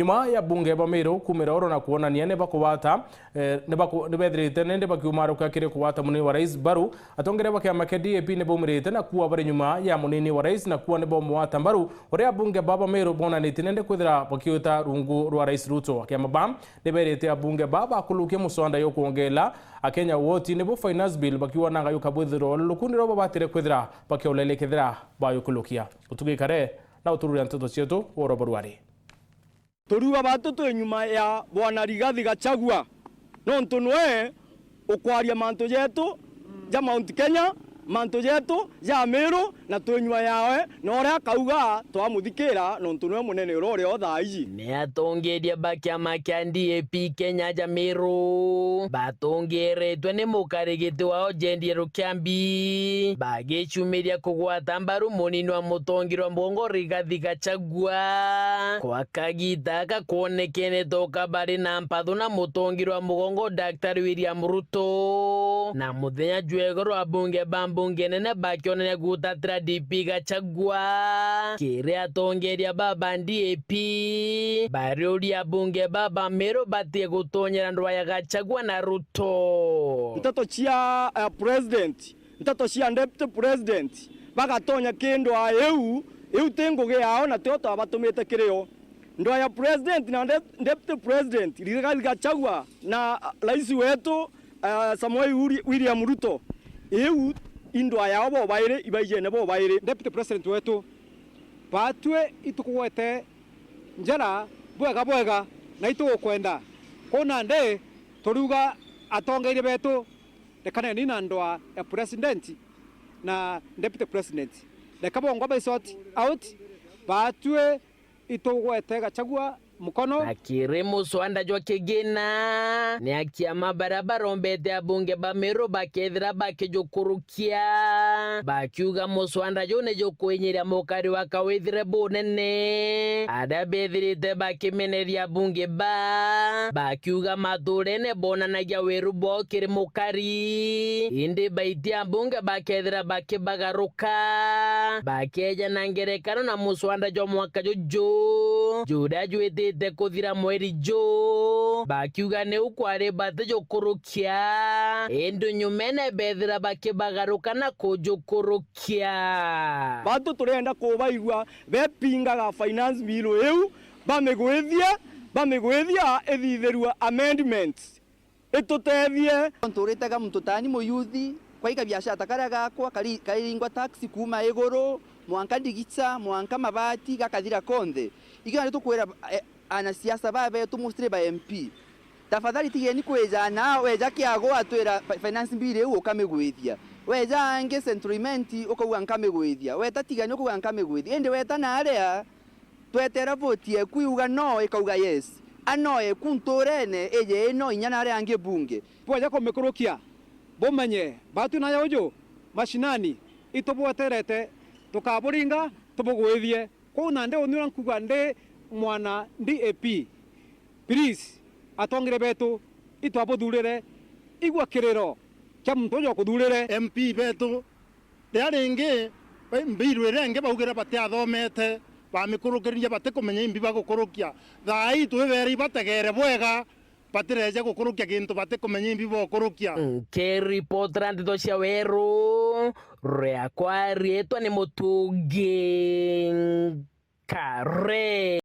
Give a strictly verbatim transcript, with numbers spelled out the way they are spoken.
Nyuma ya abunge ba Meru kuumira oro na kwonania ni bakugwata, eh, ni baku-, ni bethirite nindi bakiumaruka kiri kugwata munini wa rais mbaru, atongeria ba kiama kia D A P ni baumirite na kuuga bari nyuma ya munini wa rais na kuuga ni baumugwata mbaru, uria abunge baa ba Meru bonanitie nindi kwithira bakiuta rungu rwa rais Ruto. Akiama baa ni berite abunge baa bakulukia muswanda yo kwongela Akenya woti nibu finance bill, bakiuga nanga yukabwithirwa uri rukundi rwa babatire kwithira bakiulelia kethira bayukulukia. Utugi kare na utururia nteto cietu oro barwari. Turiuga batu twi nyuma ya Bwana Rigathi Gachagua, nontu nwe ukwaria mantu jetu ja Mount Kenya, mantu jetu ja Meru, na twi nyuma yawe, na uria akauga twamuthikira, nontu nwe munene uria uri o thaa iji. Ni atongeria ba kiama kia D A P Kenya ja Meru batongeretwe ni mukarigiti wao Jendie Rukiambi, bagicumiria kugwata mbaru munini wa mutongeria wa mugongo Rigathi Gachagua. Kwa kagita aka kwonekene toka bari na mpatho na mutongeria wa mugongo Daktari William Ruto. Na muthenya jwa igoro abunge ba mbunge nene bakionania gutatira D P Gachagua. Kiri atongeria baba D A P, bariuria abunge baba Meru batige gutonyera ndwaa ya Gachagua na Ruto. Nteto cia, eh, president, nteto cia deputy president, bagatonya ki ndwaa iu, iu ti ngugi yao na tio twabatumite kiri o. Ndwaa ya president na de-, deputy president, Rigathi Gachagua na, ah, rais wetu, ah, Samoei Uri-, William Ruto, iu i ndwaa yao bobairi, ibaijene bobairi. Deputy president wetu, batwi itukugwete njara bwega bwega na itugukwenda. Kuu nandi turiuga atongeria betu, rekaneni na ndwaa ya president na deputy president. Reka bongwa bai sort out, batwi itugwete Gachagua mukono. Na kiri muswanda jwa kigina, ni akiama baria barombete abunge ba Meru bakethira bakijukurukia, bakiuga muswanda juu ni jukwinyiria mukari wa kawithire bunene. Aria bethirite bakimeneria abunge ba, bakiuga maturene bonanagia wiru bwao kiri mukari, indi baiti abunge bakethira bakibagaruka, bakeja na ngerekano na muswanda jwa mwaka juju, juria jwitite kuthira mweri ju, bakiuga niu kwari batijukurukia, indi nyumene bethira bakibagaruka na kujukurukia. Batu turienda kubaigua bepingaga finance bill iu, bamigwithie, bamigwithia ithithirue amendments. Itutethie. Nturite ga muntu tani muyuthi, kwaiga biashara ta karia gakwa, kari-, kairingwa tax kuuma iguru, mwanka ndigica, mwanka mabati, gakathira konthe. Ikio nandi tukwira, eh, anasiasa babetu, mostly ba M P. Tafadhali tigeni kwija na weja kiago atwira fi-, finance bill iu ukamigwithia. Weja angi Central Imenti ukauga nkamigwithia. Weta Tigania ukauga nkamigwithia. Indi weta na aria, twetera voti yeku iuga no, ikauga yes. A no yeku nturene, ije i no inya na aria angi bunge. Bweja kumikurukia, bumenye, batu nayo uju mashinani, itubweterete, tukaburinga, tubugwithie. Kwou nandi uni uria nkuga ndi mwana D A P, please, atongeria betu, itwabuthurire, igua kiriro kia muntu uju akuthurire. M P betu, riria ringi, mbiru iria ingi baugira batiathomete, bamikurukiririe batikumenya imbi bagukurukia. Thaa ii twibere ibategere bwega, batireja gukurukia gintu batikumenya imbi bokurukia. Nkiripotera ndeto cia weru, riakwa riitwa ni Mutungi Nkare.